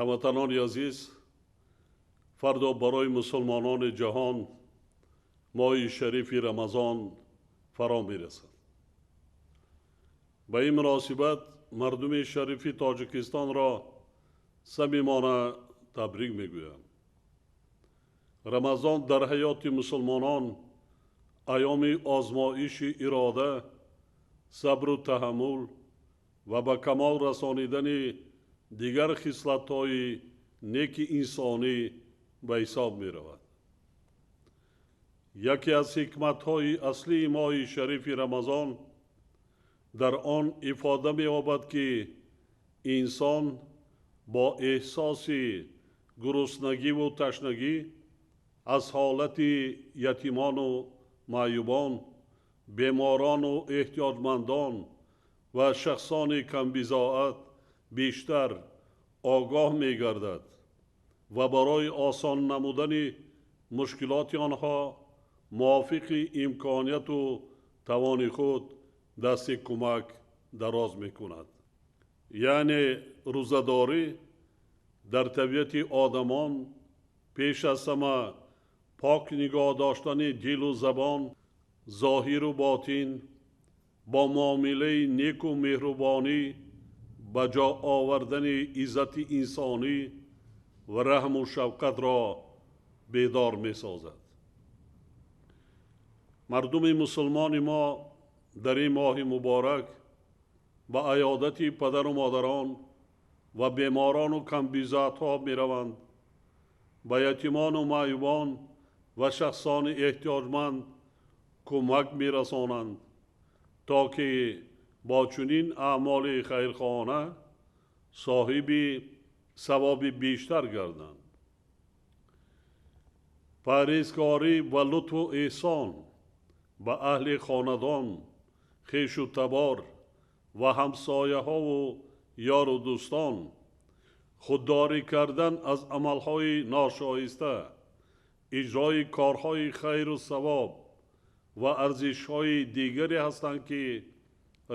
Ҳамватанони азиз, фардо барои мусулмонони ҷаҳон моҳи шарифи Рамазон фаро мерасад. Ба ин муносибат мардуми шарифи Тоҷикистонро самимона табрик мегӯям. Рамазон дар ҳаёти мусулмонон айёми озмоиши ирода, сабру таҳаммул ва ба камол расонидани дигар хислатҳои неки инсонӣ ба ҳисоб меравад. Яке аз ҳикматҳои аслии моҳи шарифи Рамазон дар он ифода меёбад, ки инсон бо эҳсоси гуруснагиву ташнагӣ аз ҳолати ятимону маъюбон, беморону эҳтиёҷмандон ва шахсони камбизоат бештар огоҳ мегардад ва барои осон намудани мушкилоти онҳо мувофиқи имконияту тавони худ дасти кӯмак дароз мекунад. Яъне рӯзадорӣ дар табиати одамон пеш аз ҳама пок нигоҳ доштани дилу забон, зоҳиру ботин, бо муомилаи неку меҳрубонӣ, ба ҷо овардани иззати инсонӣ ва раҳму шафқатро бедор месозад. Мардуми мусулмони мо дар ин моҳи муборак ба аёдати падару модарон ва беморону камбизоатҳо мераванд, ба ятимону маъюбон ва шахсони эҳтиёҷманд кӯмак мерасонанд, то ки бо чунин аъмоли хайрхоҳона соҳиби савоби бештар гарданд. Парҳезкорӣ ва лутфу эҳсон ба аҳли хонадон, хешу табор ва ҳамсояҳову ёру дӯстон, худдорӣ кардан аз амалҳои ношоиста, иҷрои корҳои хайру савоб ва арзишҳои дигаре ҳастанд, ки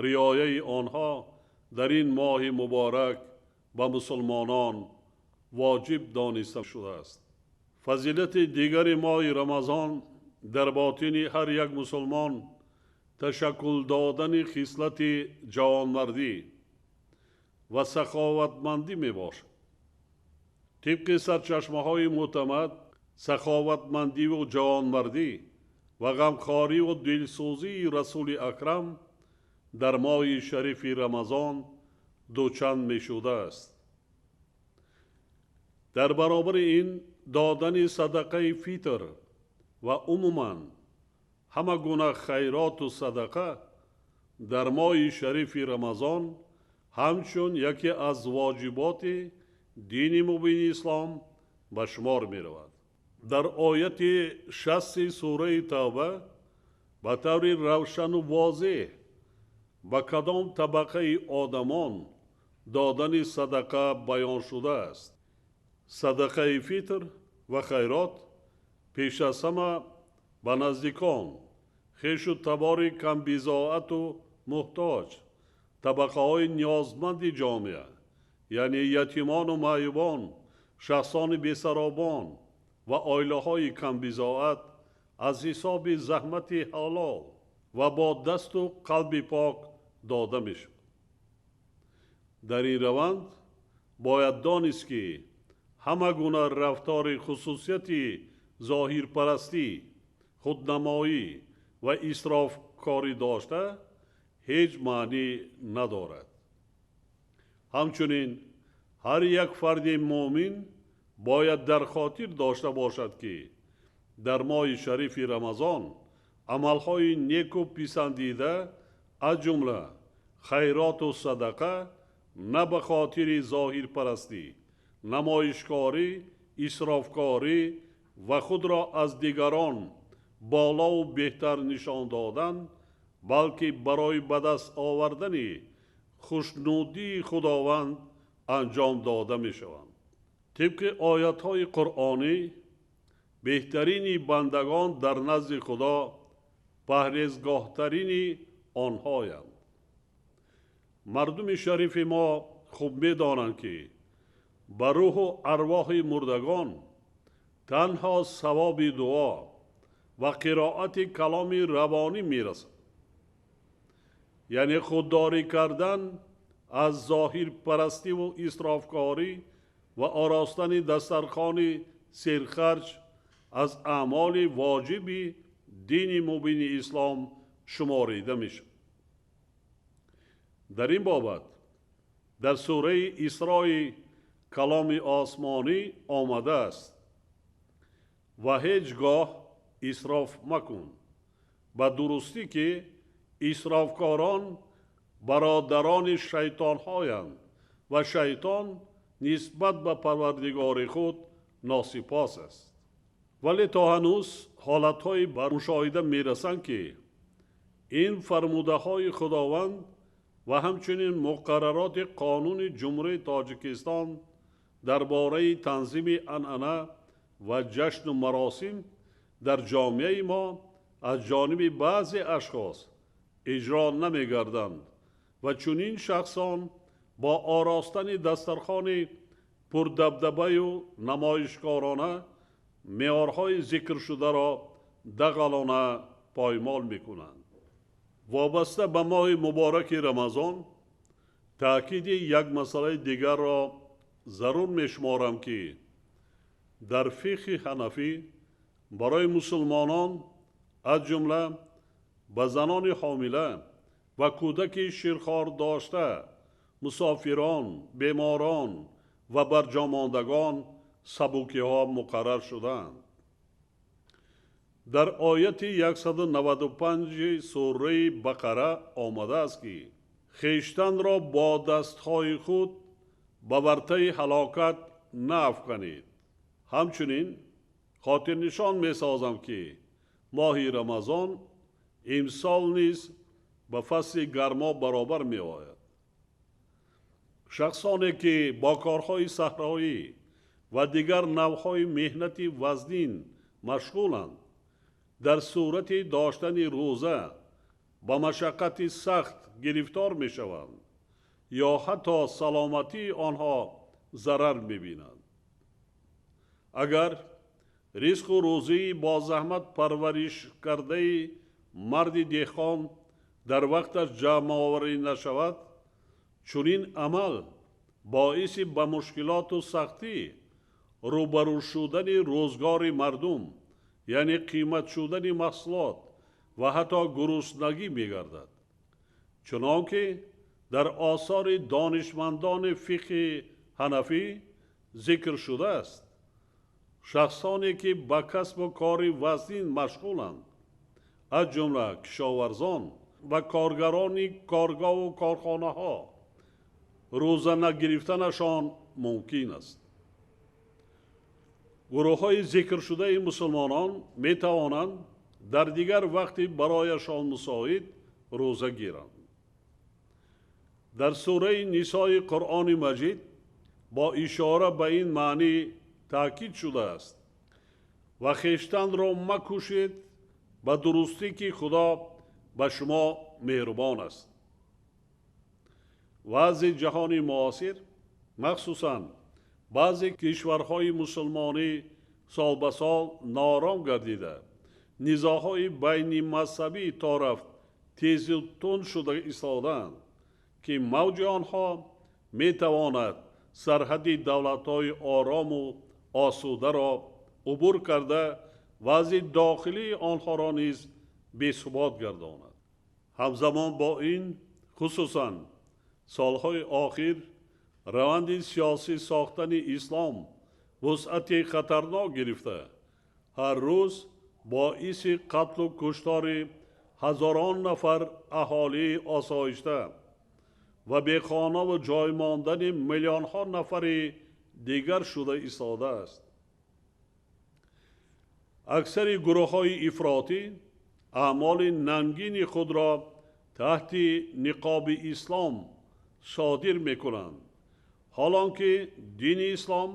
риояи онҳо дар ин моҳи муборак ба мусулмонон воҷиб дониста шудааст. Фазилати дигари моҳи Рамазон дар ботини ҳар як мусулмон ташаккул додани хислати ҷавонмардӣ ва саховатмандӣ мебошад. Тибқи сарчашмаҳои мӯътамад, саховатмандиву ҷавонмардӣ ва ғамхориву дилсӯзии Расули Акрам дар моҳи шарифи Рамазон дучанд мешудааст. Дар баробари ин додани садақаи фитр ва умуман ҳама гуна хайроту садақа дар моҳи шарифи Рамазон ҳамчун яке аз воҷиботи дини мубини ислом ба шумор меравад. Дар ояти 60 сураи Тавба ба таври равшану возеҳ ба кадом табақаи одамон додани садақа баён шудааст. Садақаи фитр ва хайрот пеш аз ҳама ба наздикон, хешу табори камбизоату муҳтоҷ, табақаҳои ниёзманди ҷомеа, яъне ятимону маъюбон, шахсони бесаробон ва оилаҳои камбизоат аз ҳисоби заҳмати ҳалол ва бо дасту қалби пок дода мешавад. Дар ин раванд бояд донист, ки ҳама гуна рафтори хусусияти зоҳирпарастӣ, худнамоӣ ва исрофкорӣ дошта ҳеҷ маънӣ надорад. Ҳамчунин ҳар як фарди муъмин бояд дар хотир дошта бошад, ки дар моҳи шарифи Рамазон амалҳои неку писандида аз ҷумла хайроту садақа на ба хотири зоҳирпарастӣ, намоишкорӣ, исрофкорӣ ва худро аз дигарон болову беҳтар нишон додан, балки барои ба даст овардани хушнудии Худованд анҷом дода мешаванд. Тибқи оятҳои Қуръонӣ, беҳтарини бандагон дар назди Худо парҳезгоҳтарини онҳоянд. Мардуми шарифи мо хуб медонанд, ки Ба рӯҳу арвоҳи мурдагон танҳо савоби дуо ва қироати каломи равонӣ мерасад. Яъне худдорӣ кардан аз зоҳирпарастиву исрофкорӣ ва оростани дастархони серхарҷ аз аъмоли воҷиби дини мубини ислом шуморида мешавад. Дар ин бобат дар сураи Исрои каломи осмонӣ омадааст: ва ҳеҷ гоҳ исроф макун, ба дурустӣ ки исрофкорон бародарони шайтонҳоянд ва шайтон нисбат ба парвардигори худ носипос аст. Вале то ҳанӯз ҳолатҳое ба мушоҳида мерасанд, ки ин фармудаҳои Худованд ва ҳамчунин муқаррароти қонуни Ҷумҳурии Тоҷикистон дар бораи танзими анъана ва ҷашну маросим дар ҷомеаи мо аз ҷониби баъзе ашхос иҷро намегарданд ва чунин шахсон бо оростани дастархони пурдабдабаю намоишкорона меъёрҳои зикршударо дағалона поймол мекунанд. Вобаста ба моҳи мубораки Рамазон таъкиди як масъалаи дигарро зарур мешуморам, ки дар фиқҳи ҳанафӣ барои мусулмонон, аз ҷумла ба занони ҳомила ва кӯдаки ширхор дошта, мусофирон, беморон ва барҷомондагон сабукиҳо муқаррар шудаанд. Дар ояти 195 сураи Бақара омадааст, ки хештанро бо дастҳои худ ба вартаи ҳалокат наафканед. Ҳамчунин хотирнишон месозам, ки моҳи Рамазон имсол низ ба фасли гармо баробар меояд. Шахсоне ки бо корҳои саҳроӣ ва дигар навъҳои меҳнати вазнин машғуланд, дар сурати доштани рӯза ба машаққати сахт гирифтор мешаванд ё ҳатто саломатии онҳо зарар мебинанд. Агар ризқу рӯзии бо заҳмат парвариш кардаи марди деҳқон дар вақташ ҷамъоварӣ нашавад, чунин амал боиси ба мушкилоту сахтӣ рӯбарӯ шудани рӯзгори мардум, яъне қимат шудани маҳсулот ва ҳатто гуруснагӣ мегардад. Чунон ки дар осори донишмандони фиқҳи ҳанафӣ зикр шудааст, шахсоне ки ба касбу кори вазнин машғуланд, аз ҷумла кишоварзон ва коргарони коргоҳу корхонаҳо, рӯза нагирифтанашон мумкин аст. Гурӯҳҳои зикршудаи мусулмонон метавонанд дар дигар вақти барояшон мусоид рӯза гиранд. Дар сураи Нисои Қуръони Маҷид бо ишора ба ин маънӣ таъкид шудааст: ва хештанро макушед, ба дурустӣ ки Худо ба шумо меҳрубон аст. Вазъи ҷаҳони муосир, махсусан баъзе кишварҳои мусулмонӣ сол ба сол ноором гардида, низоъҳои байнимазҳабӣ то рафт тезу тунд шуда истодаанд, ки мавҷи онҳо метавонад сарҳади давлатҳои орому осударо убур карда, вазъи дохилии онҳоро низ бесубот гардонад. Ҳамзамон бо ин, хусусан солҳои охир раванди сиёсӣ сохтани ислом вусъати хатарнок гирифта, ҳар рӯз боиси қатлу куштори ҳазорон нафар аҳолии осоишта ва бехонаву ҷой мондани миллионҳо нафари дигар шуда истодааст. Аксари гурӯҳҳои ифротӣ аъмоли нангини худро таҳти ниқоби ислом содир мекунанд, ҳолон ки дини ислом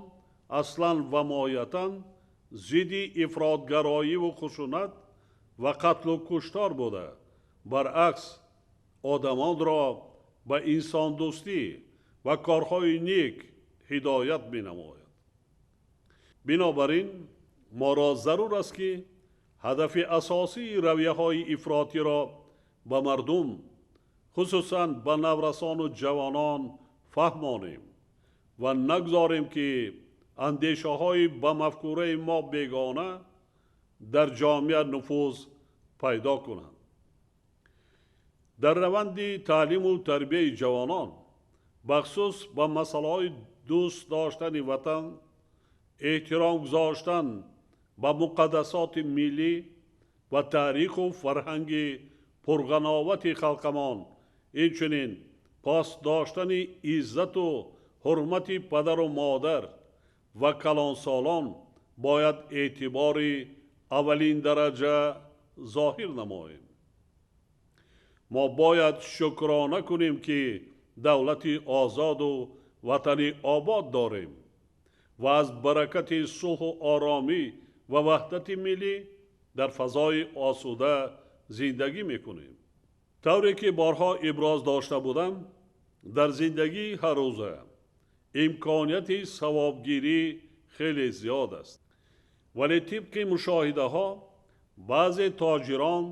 аслан ва моҳиятан зидди ифротгароиву хушунат ва қатлу куштор буда, баръакс одамонро ба инсондӯстӣ ва корҳои нек ҳидоят менамояд. Бинобар ин моро зарур аст, ки ҳадафи асосии равияҳои ифротиро ба мардум, хусусан ба наврасону ҷавонон фаҳмонем ва нагузорем, ки андешаҳои ба мафкураи мо бегона дар ҷомеа нуфуз пайдо кунанд. Дар раванди таълиму тарбияи ҷавонон, бахусус ба масъалаҳои дӯст доштани ватан, эҳтиром гузоштан ба муқаддасоти миллӣ ва таъриху фарҳанги пурғановати халқамон, инчунин пос доштани иззату ҳурмати падару модар ва калонсолон бояд эътибори аввалин дараҷа зоҳир намоем. Мо бояд шукрона кунем, ки давлати озоду ватани обод дорем ва аз баракати сулҳу оромӣ ва ваҳдати миллӣ дар фазои осуда зиндагӣ мекунем. Тавре ки борҳо иброз дошта будам, дар зиндагии ҳаррӯза имконияти савобгирӣ хеле зиёд аст. Вале тибқи мушоҳидаҳо баъзе тоҷирон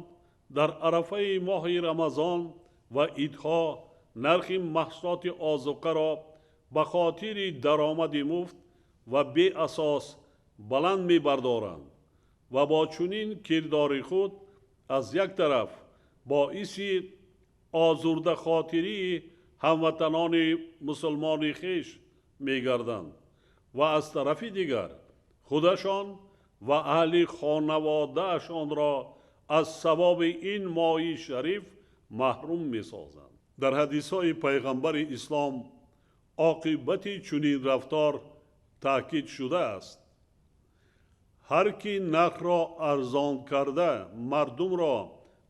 дар арафаи моҳи Рамазон ва идҳо нархи маҳсулоти озуқаро ба хотири даромади муфт ва беасос баланд мебардоранд ва бо чунин кирдори худ аз як тараф боиси озурдахотирии ҳамватанони мусулмони хеш мегарданд ва аз тарафи дигар худашон ва аҳли хонаводаашонро аз савоби ин моҳи шариф маҳрум месозанд. Дар ҳадисҳои пайғамбари ислом оқибати чунин рафтор таъкид шудааст. Ҳар ки нархро арзон карда мардумро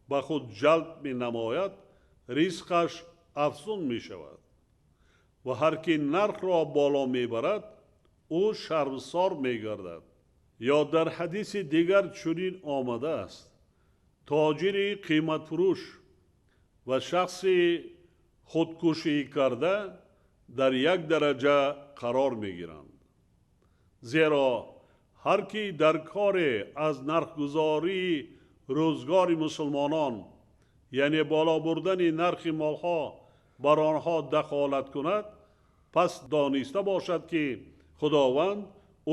ба худ ҷалб менамояд, ризқаш афзун мешавад ва ҳар ки нархро боло мебарад, ӯ шармсор мегардад. Ё дар ҳадиси дигар чунин омадааст: тоҷири қиматфурӯш ва шахси худкушӣ карда дар як дараҷа қарор мегиранд. Зеро ҳар ки дар коре аз нархгузории рӯзгори мусулмонон, яъне боло бурдани нархи молҳо бар онҳо дахолат кунад, пас дониста бошад, ки Худованд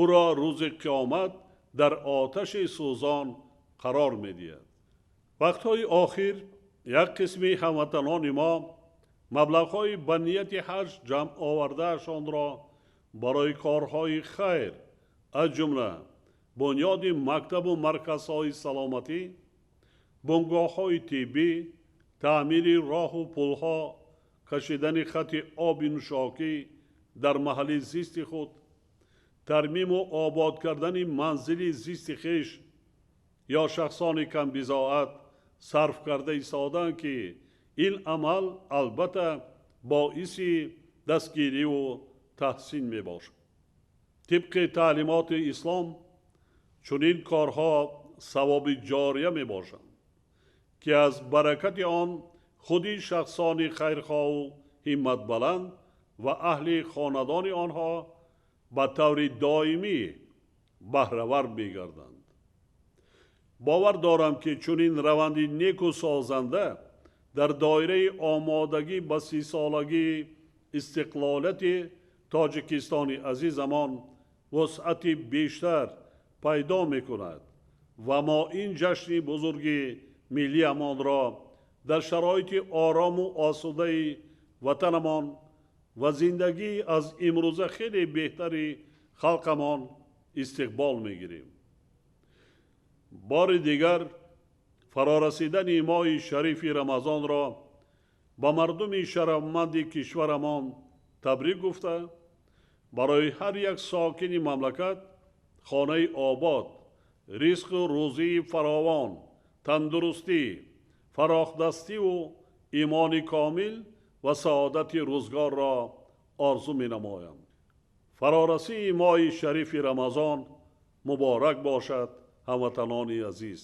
ӯро рӯзи қиёмат дар оташи сӯзон қарор медиҳад. Вақтҳои охир як қисми ҳамватанони мо маблағҳои ба нияти ҳаҷ ҷамъ овардаашонро барои корҳои хайр, аз ҷумла бунёди мактабу марказҳои саломатӣ, бунгоҳҳои тиббӣ, таъмири роҳу пулҳо, кашидани хати оби нӯшокӣ дар маҳалли зисти худ, тармиму обод кардани манзили зисти хеш ё шахсони камбизоат сарф карда истодаанд, ки ин амал албатта боиси дастгириву таҳсин мебошад. Тибқи таълимоти ислом чунин корҳо савоби ҷория мебошанд, ки аз баракати он худи шахсони хайрхоҳу ҳимматбаланд ва аҳли хонадони онҳо ба таври доимӣ баҳравар мегарданд. Бовар дорам, ки чунин раванди неку созанда дар доираи омодагӣ ба 30-солагии истиқлолияти Тоҷикистони азизамон вусъати бештар пайдо мекунад ва мо ин ҷашни бузурги миллиамонро дар шароити орому осудаи ватанамон ва зиндагӣ аз имрӯза хеле беҳтари халқамон истиқбол мегирем. Бори дигар фарорасидани моҳи шарифи Рамазонро ба мардуми шарафманди кишварамон табрик гуфта, барои ҳар як сокини мамлакат хонаи обод, ризқу рӯзии фаровон, тандурустӣ, фарохдастиву имони комил ва саодати рӯзгорро орзу менамоям. Фарорасии моҳи шарифи Рамазон муборак бошад, ҳамватанони азиз.